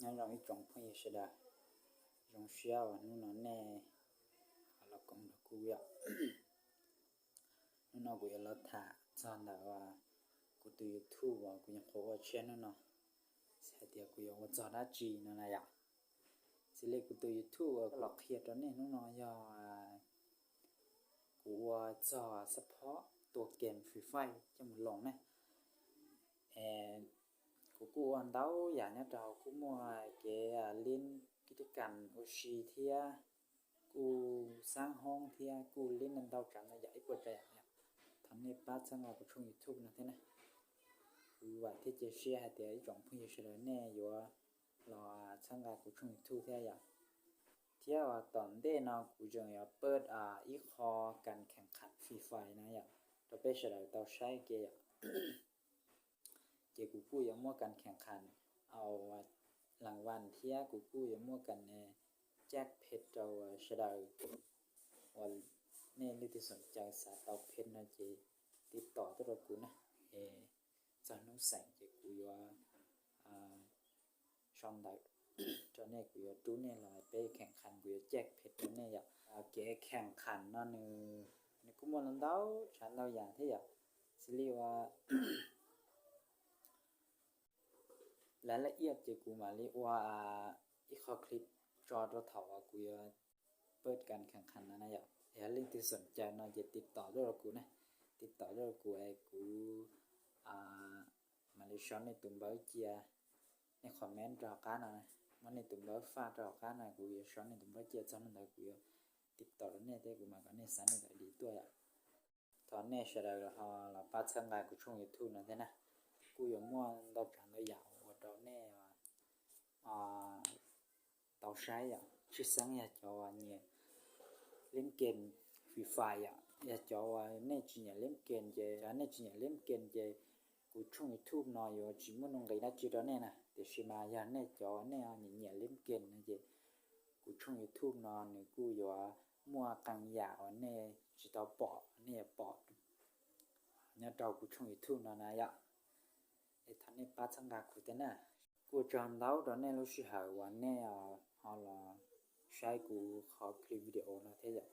Nyob zoo ib tsoom phooj ywg sawv daws, zoo siab uas hnub no nej los koom nrog kuv yom. Hnub no kuv yuav los tham txog ntawm kuv tus YouTube uas kuv nyuam qhuav ua tshiab hnub no, hais tias kuv yuav ua txog dab tsi no na yom. Xws li kuv tus YouTube uas los qhia rau nej hnub no yog kuv ua txog support tua game Free Fire coj mus loos ne. Kuv kuj ua ntau yam nyob rau hauv, kuj muaj kev lib kib rab kas ua si thiab, kuj xab hoob thiab, kuj lib ntau tsav ntau yam ib puas tsav yam. Thov nej pab txhawb nqa kuv tshooj YouTube no thiab na. Kuv vam thiab cia siab hais tias ib tsoom phooj ywg sawv daws nej yuav los txhawb nqa kuv tshooj YouTube thiab yom. Thiab uas tom ntej no kuv tseem yuav pab ib qho kas khees kham Free Fire na yom, rau peb sawv daws tau saib ke yom. Ces kuv kuj yuav muab kas khees kham au las vas thiab kuv kuj yuav muab kas caj phem rau sawv daws. Uas nej leej twg xoom caw xav tau phem no ces tiv tom tuaj rau kuv na. Es txog hnub xeem ces kuv yuav sau ntawv rau nej, kuv yuav rub nej los peb khees kham, kuv yuav caj phem rau nej yom. Kev khees kham no nws, nws kuj muaj ntau tsav ntau yam thiab yom. Xws li uas lawv laj iaj ces kuv mam li ua ib qho clip tso rau thaum uas kuv yuav pab kas khees kham no na yom. Yog leej twg xoom caw no ces tiv tom tuaj rau kuv na, tiv tom tuaj rau kuv es kuv mam li sau nej tus npawb cia, nej comment rau hauv qab no, muab nej tus npawb faj rau hauv qab no, kuv yuav sau nej tus npawb cia, txog hnub ntawd kuv yuav tiv tom rau nej thiab kuv mam kom nej xa nej tus ID tuaj yom. Thov nej sawv daws ho los pab txhawb nqa kuv tshooj YouTube no thiab na. Kuj yuav muaj ntau tsav ntau yam ua rau nej tau saib yom. Tshwj xeeb yog cov uas nyiam lib game Free Fire yom. Yog cov uas nej tsis nyiam lib game ces, nej tsis nyiam lib game ces kuv tshooj YouTube no yuav tsis muaj nuj nqis dab tsi rau nej na. Tiam sis mas yog nej cov nej nyiam nyiam lib game no ces kuv tshooj YouTube no nws kuj yuav muaj qee yam uas nej tsis tau pom nej yuav pom nyob rau kuv tshooj YouTube no na yom. Es thov nej pab txhawb nqa kuv thiab na. Kuj ua tsaug ntau rau nej lub sij hawm uas nej ho los saib kuv qhov clip video no thiab yom.